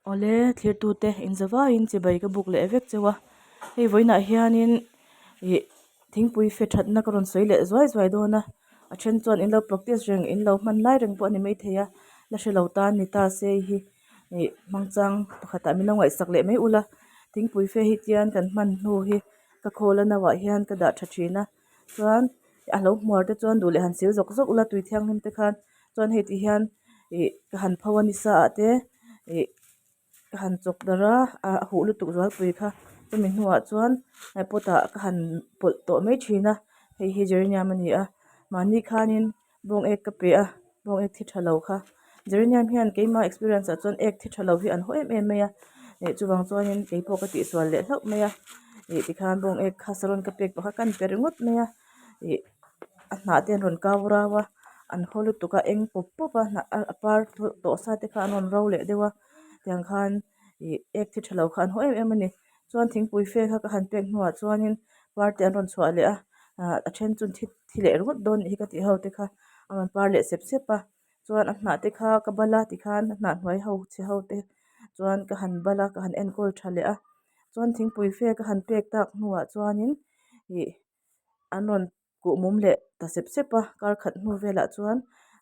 Awle thlirtute inzavaiin chibai ka buk leh vek cheu a, hei vawiinah hianin ih thingpui fe thatna ka rawn sawi leh zuai zuai dawn a, a then chuan in lo practice reng in lo hman lai reng pawh a ni maithei a, la hre lo tan ni ta se hi ih hmangchang pakhatah min lo ngaihsak leh mai ula, thingpui fe hi tian kan hman hnu hi ka khawl a no ah hian ka dah tha thin a, chuan a lo hmuar te chuan duh leh han sil zawk zawk ula tui thianghlim te khan chuan hei ti hian ih ka han pho a ni sa ah te ih ka han chawk darh a a huh lutuk zualpui kha chumi hnuah chuan pot ah ka han pawlh tawh mai thin a hei hi geranium a ni a mahni khanin bawng ek ka pe a bawng ek thi tha lo kha geranium hian keima experience ah chuan ek thi tha lo hi an haw em em mai a ih chuvang chuanin keipawh ka tihsual leh hlauh mai a ih tikhan bawng ek kha saron ka pek pah kha ka ni pe ringawt mai a ih a hnah te an rawn kau rau a an haw lutuk a eng pawp pawp a hnah a par tawh sa te kha an rawn ro leh deuh a tiang khan ih ek thi tha lo kha an haw em em a ni chuan thingpui fe kha ka han pek hnuah chuanin par te an rawn chhuah leh a ah a then chu thi thi leh ringawt dawn anih hi ka tih ho te kha a rawn par leh sep sep a chuan a hnah te kha ka bal a tikhan a hnah hnuai ho chhe ho te chuan ka han bal a ka han enkawl tha leh a chuan thingpui fe ka han pek tak hnuah chuanin ih an rawn kuh mum leh ta sep sep a kar khat hnu velah chuan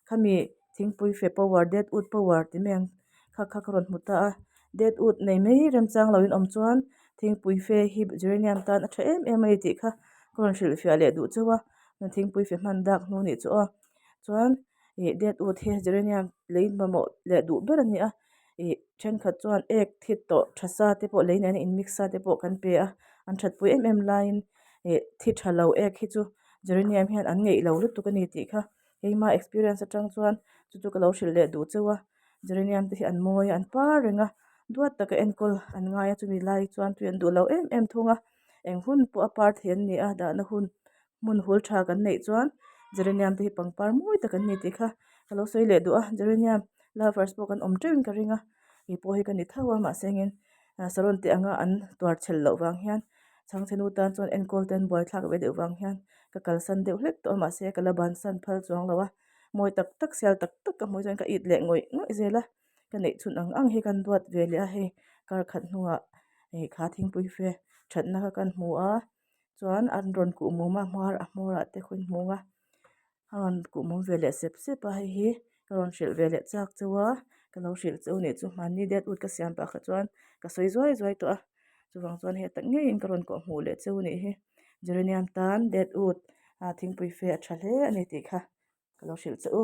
khami thingpui fe power dead wood power ti mai ang kha kha ka rawn hmu ta a dead wood nei mai remchang lo in awm chuan thingpui fe hi geranium tan a tha em em a ni tih kha ka rawn hrilhfiah leh duh chauh a thingpui fe hman dak hnu nih chu aw chuan ih dead wood hi geranium lei mamawh leh duh ber a ni a ih thenkhat chuan ek thi tawh tha sa te pawh lei nena in mix sa te pawh kan pe a an thatpui em em laiin ih thi tha lo ek hi chu geranium hian an ngeih lo lutuk a ni tih kha keima experience atang chuan chu chu ka lo hrilh leh duh chauh a geranium te hi an mawi a an par reng a duat taka enkawl an ngai a chumi lai chuan tui an duh lo em em thung a eng hun pawh a par thei an ni a dahna hun hmun hul tha kan neih chuan geranium te hi pangpar mawi tak an ni tih kha ka lo sawi leh duh a geranium lovers pawh kan awm teuhin ka ring a kei pawh hi ka ni tho a mahse engin saron te anga an tuar chhel loh vang hian chhangchhe nu tan chuan enkawl te an buaithlak ve deuh vang hian ka kalsan deuh hlek tawh a mahse ka la bansan phal chuang lo a mawi tak tak sial tak tak ka hmuh chuan ka it leh ngawih ngawih zel a ka neih chhun ang ang hi kan duat ve leh a hei kar khat hnuah ih kha thingpui fe thatna kha kan hmu a. Chuan an rawn kuh mum a hmar a hmawr ah te khawi hmung a a rawn kuh mum ve leh sep sep a hei hi ka rawn hrilh ve leh chak cheu a ka lo hrilh cheu nih chu hmanni dead wood ka siam pah kha chuan ka sawi zuai zuai tawh a chuvang chuan heta ngeiin ka rawn kawh hmuh leh cheu nih hi geranium tan dead wood ah thingpui fe a tha hle a ni tih kha ka lo hrilh che u.